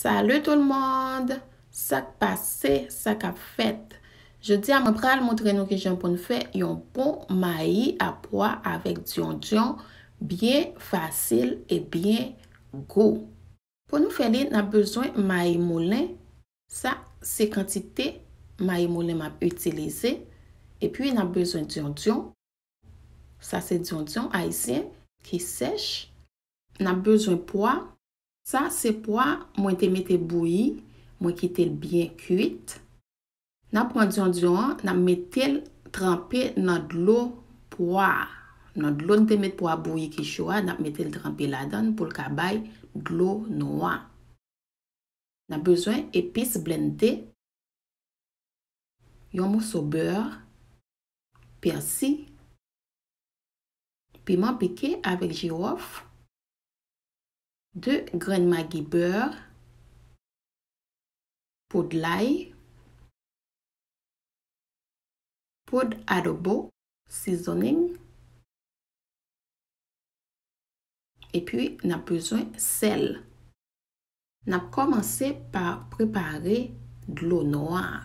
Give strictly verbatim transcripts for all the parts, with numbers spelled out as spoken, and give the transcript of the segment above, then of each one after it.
Salut tout le monde! Sa k pase, sa k ap fèt? Jodi a mwen pral montre nou kijan pou n fè yon bon mayi a pwa avèk dyondyon, byen fasil e byen gou. Pou nou fè li, n ap bezwen mayi moulen. Sa se kantite mayi moulen m ap itilize. Epi n ap bezwen dyondyon. Sa se dyondyon ayisyen ki sèch. N ap bezwen pwa. Sa se pwa mwen te mete bouyi, mwen kite l byen kuit. N ap pran dyondyon an, n ap mete l tranpe nan dlo pwa a. Nan dlo n te met pwa bouyi ki cho a, n ap mete l tranpe ladan l pou l ka bay dlo nwa. N ap bezwen epis blende, yon moso bè, pèsi, piman pike avèk jiwòf, de grenn magi bè, poud lay, poud adobo, seasoning, epi n ap bezwen sèl. N ap kòmanse pa prepare dlo nwa a.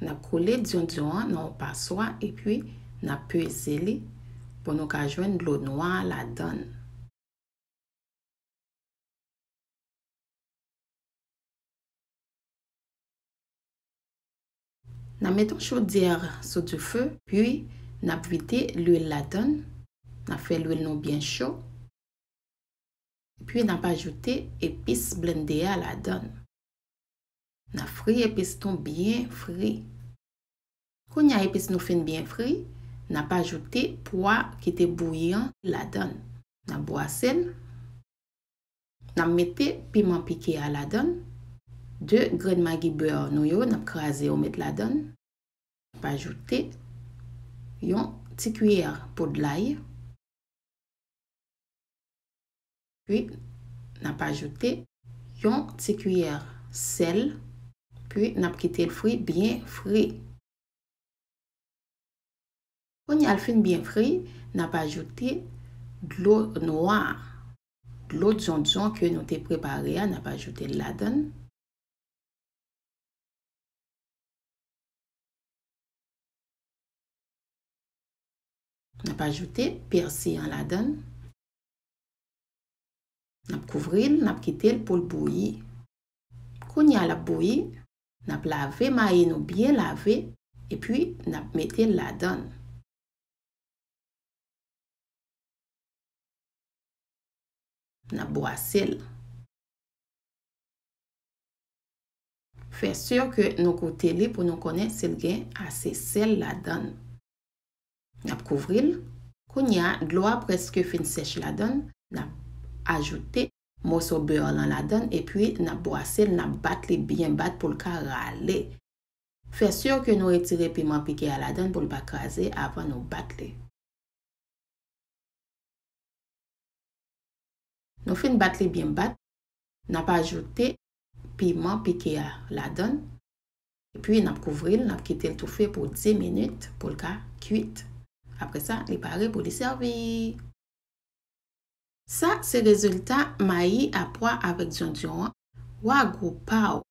N ap koule dyondyon an nan yon paswa epi n ap peze li pou nou ka jwenn dlo nwa a ladan l. N ap mete yon chodyè sou dife, pi n ap vide lwil ladan l. N ap fè lwil nou byen cho. Epi n ap ajoute epis blende a ladan l. N ap fri epis nou byen fri. Kounye a epis nou fin byen fri, n ap ajoute pwa ki te bouyi an ladan l. N ap bwase l. N ap mete piman pike a ladan l. De grenn magi bè nou yo, n ap kraze yo met ladan l. N ap ajoute yon ti kiyè poud lay. Pi, n ap ajoute yon ti kiyè sèl. Pi, n ap kite l fri, byen fri. Kounye a l fin byen fri, n ap ajoute dlo nwa a. Dlo dyondyon ke nou te prepare a, n ap ajoute l ladan l. N ap ajoute pèsi an ladan l. N ap kouvri l, n ap kite l pou l bouyi. Kounye a l ap bouyi, n ap lave mayi nou byen lave, epi n ap mete l ladan l. N ap bwase l. Fè si ke nou goute li pou nou konnen si l gen ase sèl ladan l. N ap kouvri l. Kounye a, dlo a prèske fin sèch ladan l. N ap ajoute moso bè lan ladan l, epi n ap bwase l, n ap bat li byen bat pou l ka rale. Fè si ke nou retire piman pike a ladan l pou l pa kraze avan nou bat li. Nou fin bat li byen bat, n ap ajoute piman pike a ladan l, epi n ap kouvri l, n ap kite l toufe pou dis minit pou l ka kuit. Apre sa, li pare pou li sèvi. Sa se rezilta mayi a pwa avèk dyondyon an, wa gou pa w.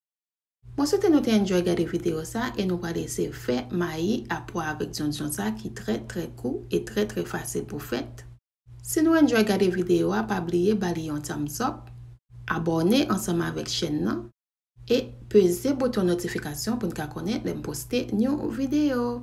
Mwen swete nou te enjoy gade videyo sa e nou pral eseye fè mayi a pwa avèk dyondyon sa ki trè, trè gou e trè, trè fasil pou fèt. Si nou enjoy gade videyo a, pa bliye ba li yon thumbs up, abòne ansanm avèk chèn nan e peze bouton notifikasyon pou n ka konnen lè m poste new videyo.